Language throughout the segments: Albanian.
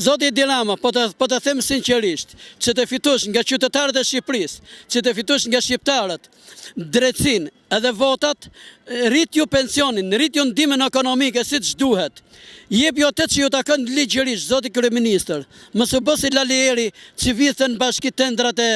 Zoti Edi Rama, po të po të them sinqerisht, që të fitosh nga qytetarët e Shqipërisë, që të fitosh nga shqiptarët drejtësinë edhe votat, rritju pensionin, rritju ndihmën ekonomike siç duhet. Jepju atë që ju takon ligjërisht, zoti kryeministër. Mos u bë si Lali Eri që vidhte në bashki tendrat e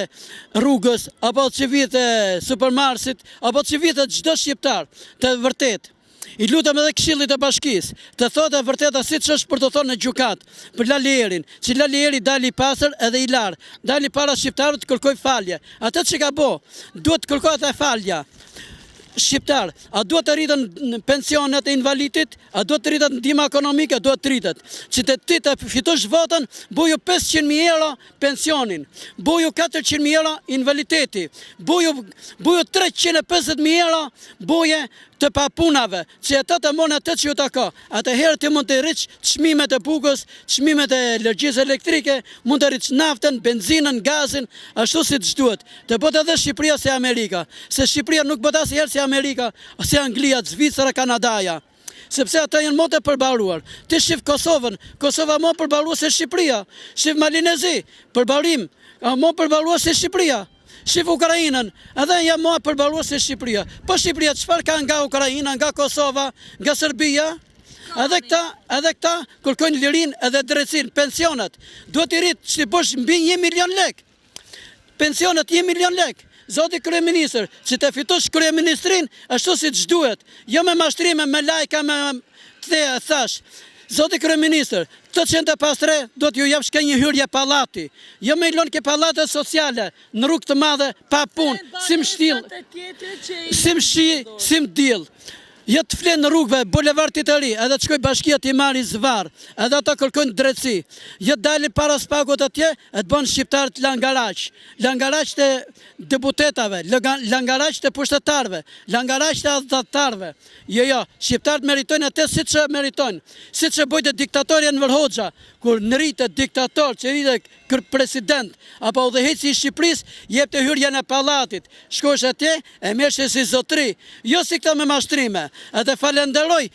rrugës, apo që vidhte supermarketit, apo që vidhte çdo shqiptar të vërtetë. I lutem edhe Këshillit të Bashkisë, të thotë e vërteta siç është për të thonë në gjykatë, për Lali Erin, që Lali Eri dali i pastër edhe i larë, dali para shqiptarëve të kërkojë falje. Atë që ka bo, duhet të kërkohet e falja. Shqiptar, a duhet të rriten pensionet e invalitit? A duhet të rritet ndihma ekonomike? Duhet të rritet. Që të ti të fitosh votën, boju 500.000 euro pensionin, boju 400.000 euro invaliteti, boju, boju 350.000 euro boje të papunave, që ata të marrin atë që ju takon. Atëherë ti mund të rritsh çmimet e bukës, çmimet e energjisë elektrike, mund të rritsh naftën, benzinën, gazin, ashtu siç duhet. Të bëhet edhe Shqipëria si Amerika, se Shqipëria nuk bëhet asnjëherë si Amerika, si Anglia, Zvicra, Kanadaja. Sepse ata janë më të përparuar. Ti shif Kosovën, Kosova më përparuar se Shqipëria. Shif Malin e Zi, përparim, më përparuar se Shqipëria. Shif Ukrainën, edhe janë më përparuar se Shqipëria. Po Shqipëria çfarë ka nga Ukraina, nga Kosova, nga Serbia? Edhe këta, edhe këta kërkojnë lirinë edhe drejtësinë, pensionet. Duhet t'i rrit, që t'i bësh mbi 1 milion lek. Pensionet 1 milion lek. Zoti kryeministër, që të fitosh kryeministrin, ashtu siç duhet, jo me mashtrime, me lajka, me the, thash. Zoti kryeministër, këto që janë të pastrehë, do t'ju japsh ke një hyrje pallati, jo me i lënë ke pallate sociale, në rrugë të madhe, pa punë, si më si më shi, si më diell. Jo të flenë rrugëve, bulevardit të ri, edhe të shkoj bashkia t'i marri zvarr, edhe ata kërkojnë drejtësi. Jo të dalin para SPAK-ut atje, e të bënë shqiptarët langaraq. Langaraq të deputetave, langaraq të pushtetarëve, langaraq të atdhetarëve. Jo, jo, shqiptarët meritojnë atë siç e meritojnë. Siç e bëjte diktatori Enver Hoxha, kur ngrite diktator që rrite president apo udhëheqësi i Shqipërisë, jepte hyrjen e pallatit. Shkosh atje, e merrshe si zotri, jo si këta me mashtrime. Edhe falenderoj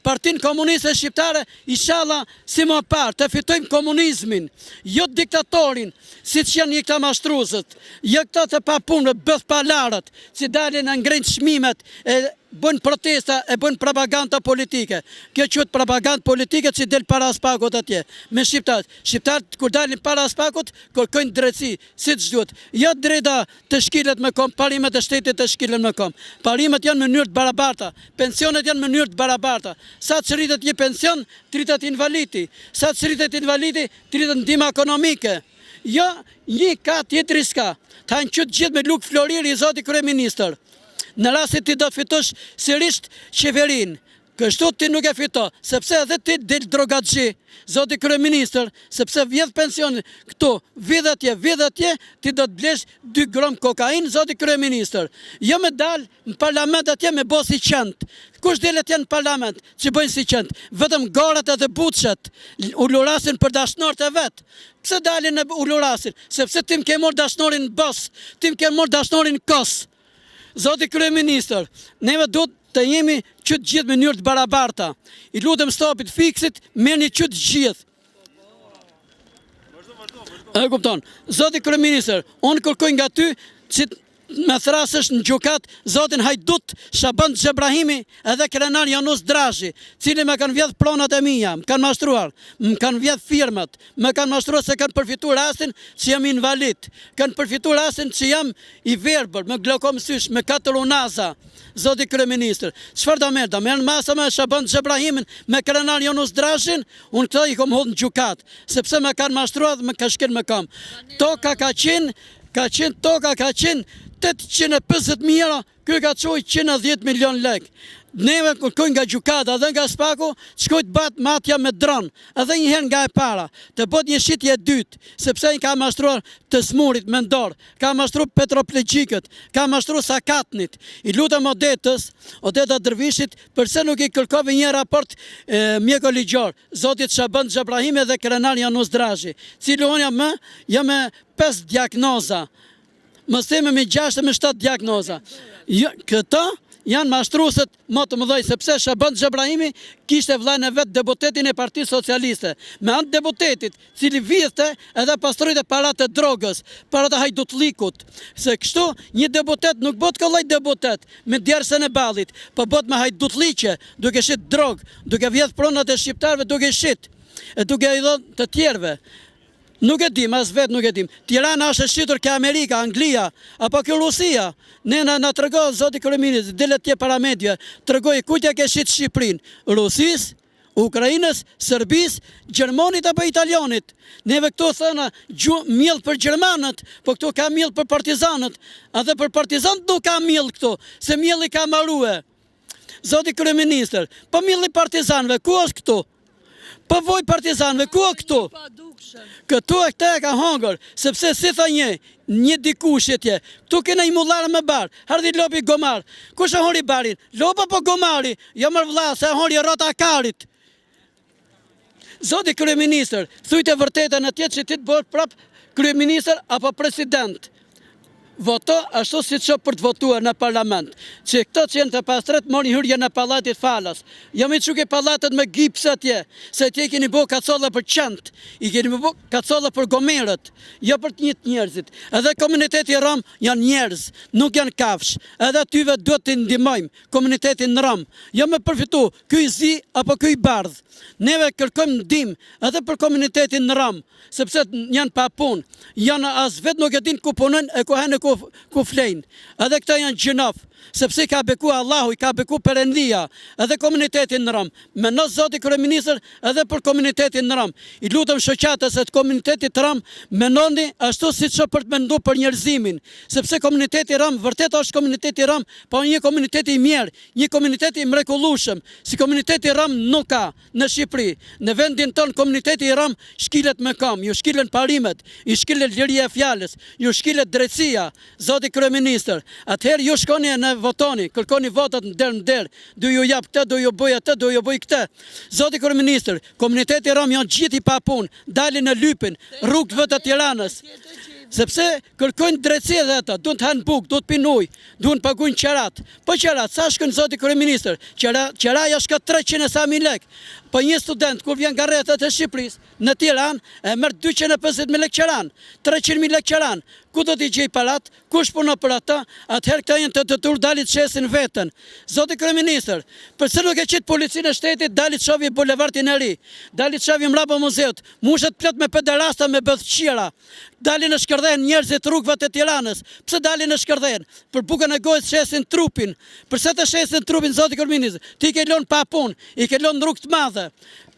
Partinë Komuniste Shqiptare, ishalla si më parë të fitojmë komunizmin, jo diktatorin, siç janë një këta mashtruesët, jo këta të papunëve, bëthpalarët, që dalin e ngrejnë çmimet e bëjnë protesta e bëjnë propaganda politike. Kjo quhet propagandë politike që del para SPAK-ut atje me shqiptarët. Shqiptarët kur dalin para SPAK-ut kërkojnë drejtësi, siç duhet. Jo drejta të shkilet me kom, parimet e shtetit të shkilen me kom. Parimet janë në mënyrë të barabarta, pensionet janë në mënyrë të barabarta. Sa që rritet një pension, të rritet invalidi. Sa që rritet invalidi, të rritet ndihma ekonomike. Jo, një ka, tjetri s'ka. Ta hanë që të gjithë me lugë floriri, zoti kryeministër. Në rast se ti do të fitosh sërisht qeverinë, Kështu ti nuk e fito, sepse edhe ti del drogaxhi, zoti kryeministër, sepse vjedh pensionin këtu, vidh atje, vidh atje, ti do të blesh 2 gram kokainë, zoti kryeministër. Jo me dal në parlament atje me bo si qentë. Kush del atje në parlament që bëjnë si qentë? Vetëm garat edhe buçet ulurasin për dashnorët e vet. Pse dalin e ulurasin? Sepse ti më ke marrë dashnorin bos, ti më ke marrë dashnorin kos. Zoti kryeministër, neve duhet të jemi që të gjithë në mënyrë të barabarta. I lutem stopit, fiksit, merrni që të gjithë. E kupton. Zoti kryeministër, unë kërkoj nga ty që me thrasësh në gjykatë zotin Hajdut Shaban Xhebrahimi edhe Krenar Jonuz Drazhi, cili më kanë vjedh pronat e mia, më kanë mashtruar, më kanë vjedh firmat, më kanë mashtruar se kanë përfituar rastin që jam invalid, kanë përfituar rastin që jam I verbër, me glaukom sysh, me katër unaza, zoti kryeministër. Çfarë do merr? Do merr masa me Shaban Xhebrahimin, me Krenar Jonuz Drazhin? Unë këto i kom hodh në gjykatë, sepse më kanë mashtruar dhe më ka shkel me këmbë. Toka ka qenë, ka qenë toka ka qenë 850.000 euro, Ky ka çu 110 milion lek. Neve kërkojmë nga gjykata dhe nga SPAK-u, të shkojë të bëhet matja me dron, edhe një herë nga e para, të bëhet një shitje e dytë, sepse i ka mashtruar të smurit mendor, ka mashtruar tetraplegjikët, ka mashtruar sakatnit. I lutem Odetës, Odeta Dervishit, përse nuk i kërkove një raport mjeko ligjor, zotit Shaban Xhebrahimi dhe Krenar Jonuz Drazhi, cili unë jam me, jam me 5 diagnoza, Mos themi me 6 e me 7 diagnoza. Jo, këta Janë mashtruesit më të mëdhenj sepse Shaban Xhebrahimi kishte vëllain e vet deputetin e Partisë Socialiste. Me anë të deputetit, cili vidhte edhe pastrojte paratë e drogës, paratë e hajdutllikut. Se kështu një deputet nuk bëhet kollaj deputet me djersën e ballit, po bëhet me hajdutlliqe, duke shit drogë, duke vjedh pronat e shqiptarëve duke shit e duke i dhënë të tjerëve. Nuk e dim, as vetë nuk e dim. Tirana është e shitur ke Amerika, Anglia, apo ke Rusia. Ne na na trego zoti kryeministër, dil atje para media, tregoji kujt ja ke shit Shqipërinë? Rusisë, Ukrainës, Serbisë, Gjermanit apo Italianit? Neve këtu thëna gju, miell për gjermanët, po këtu ka miell për partizanët. Edhe për partizanët nuk ka miell këtu, se mielli ka marue. Zoti kryeministër, po mielli i partizanëve, ku është këtu? Po vaji partizanëve, ku është këtu? Këtu e këta e ka hongër, sepse si tha një, një dikush atje, këtu kena një mullar me bar, hardhi lopi gomar. Kush e hori barin? Lopa apo gomari? Jo mër vlla, se e hori rrota e karit. Zoti kryeministër, thuj të vërtetën atje që ti të bëhesh prap kryeministër apo president. Voto ashtu siç është për të votuar në parlament. Që këto që janë të pastret marrin hyrjen e pallatit falas. Jo me çu ke pallatet me gips atje, se atje i keni bo kacolla për qentë, i keni bo kacolla për gomerët, jo për të njëjtë njerëzit. Edhe komuniteti rom janë njerëz, nuk janë kafshë. Edhe atyve duhet t'i ndihmojmë, komunitetin rom. Jo me përfitu, ky i zi apo ky i bardhë. Neve kërkojmë ndihmë edhe për komunitetin rom. sepse janë pa punë, janë as vetë nuk e dinë ku punojnë e ku hanë e ku, ku flejnë. Edhe këta janë gjynaf, sepse i ka beku Allahu, i ka beku Perëndia, edhe komunitetin rom. Mendo zoti kryeministër edhe për komunitetin rom. I lutem shoqatës e të komunitetit rom, mendoni ashtu siç është për të mendu për njerëzimin, sepse komuniteti rom vërtet është komuniteti rom, po një komunitet i mjerë, një komunitet i mrekullueshëm, si komuniteti rom nuk ka. Në Shqipëri, në vendin tonë komuniteti rom shkilet me kamë, ju shkilen parimet, i shkilet liria e fjalës, ju shkilet drejtësia, zoti kryeministër. Atëherë ju shkoni e na votoni, kërkoni votat në derë në derë, do ju jap këtë, do ju bëj atë, do ju bëj këtë. Zoti kryeministër, komuniteti rom janë gjithë i papunë, dalin e lypin rrugëve të Tiranës. Sepse kërkojnë drejtësi edhe ata, duan të hanë bukë, duan të pinë ujë, duan të paguajnë qerat. Po qerat, sa shkon zoti kryeministër? Qera, qeraja shkon 300 e sa mijë lekë. Po një student kur vjen nga rrethet e Shqipërisë në Tiranë e merr 250 mijë lekë qeran, 300 mijë lekë qeran. Ku do t'i gjej parat? Kush punon për ata? Atëherë këta janë të detyruar dalin të shesin veten. Zoti kryeministër, përse nuk e qit policinë e shtetit dali të shohë bulevardin e ri, dali të shohë mbrapa muzeut, mushet plot me pederasta me bythqira. Dalin e shkërdhehen njerëzit rrugëve të Tiranës. Pse dalin e shkërdhehen? Për bukën e gojës shesin trupin. Përse të shesin trupin zoti kryeministër? Ti i ke lënë pa punë, i ke lënë në rrugë të madhe.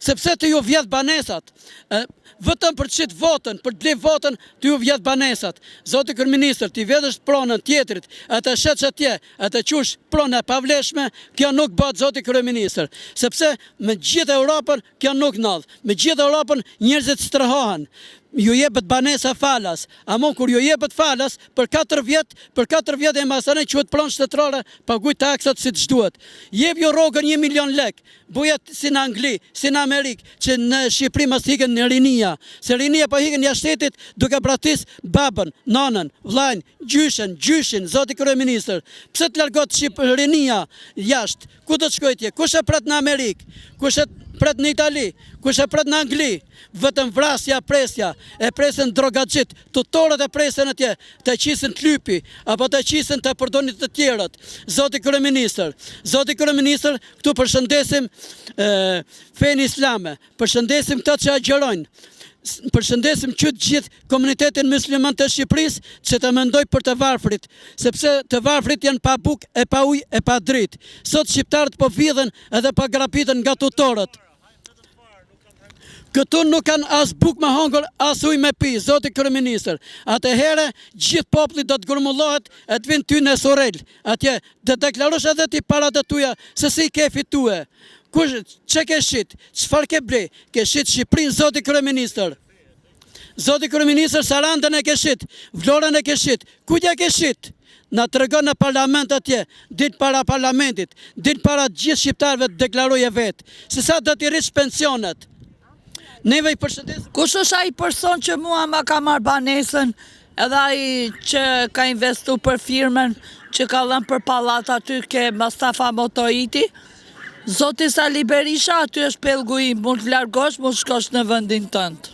Sepse ty ju vjedh banesat. Ë, vetëm për të shit votën, për të ble votën, ty ju vjedh banesat. Zoti kryeministër, t'i vjedhësh pronën tjetrit, e të shetsh atje, e të qush pronë e pavlefshme, kjo nuk bëhet zoti kryeministër. Sepse me gjithë Europën Kjo nuk ndodh. Me gjithë Europën njerëzit strehohen. Ju jepet banesa falas. Amo kur ju jepet falas për 4 vjet, për 4 vjet e masanej quhet pronë shtetërore, paguaj taksat siç duhet. Jepju rrogën 1 milion lek. Bëje si në Angli, si në Amerikë, që në Shqipëri mos ikën rinia. Se rinia po ikën jashtë shtetit duke braktis babën, nënën, vllain, gjyshen, gjyshin, zoti kryeministër. Pse të largohet Shqip rinia jashtë? Ku do të shkojë atje? Kush e pret në Amerikë? Kush e pret në Itali? Kush e pret në Angli? Vetëm vrasja, presja, e presin drogaxhit, tutorët e presin atje, të qisin të lypi, apo të qisin të përdorin të tjerët. Zoti kryeministër, zoti kryeministër, këtu përshëndesim fenë islame, Përshëndesim këta që agjërojnë. Përshëndesim që të gjithë komunitetin musliman të Shqipërisë që të mendoj për të varfrit, sepse të varfrit janë pa bukë e pa ujë e pa dritë. Sot shqiptarët po vidhen edhe po grabiten nga tutorët. Këtu nuk kanë as bukë me hongër, as ujë me pi, zoti kryeministër. Atëherë gjithë populli do të grumullohet e të vinë ty në Surrel. Atje të deklarosh edhe ti paratë e tuja se si i ke fitue. Kush, çe ke shit, çfarë ke ble, ke shit Shqipërinë zoti kryeministër. Zoti kryeministër Sarandën e ke shit, Vlorën e ke shit, kujt ja ke shit? Na tregon në parlament atje, dil para parlamentit, dil para gjithë shqiptarëve të deklaroje vetë, se sa do t'i rritsh pensionet. Neve i përshëndesim. Kush është ai person që mua ma ka marrë banesën? Edhe ai që ka investu për firmën që ka dhënë për pallat aty ke Mustafa Motoiti, Zoti Sali Berisha aty është pellgu im, mund të largosh, mund të shkosh në vendin tënd.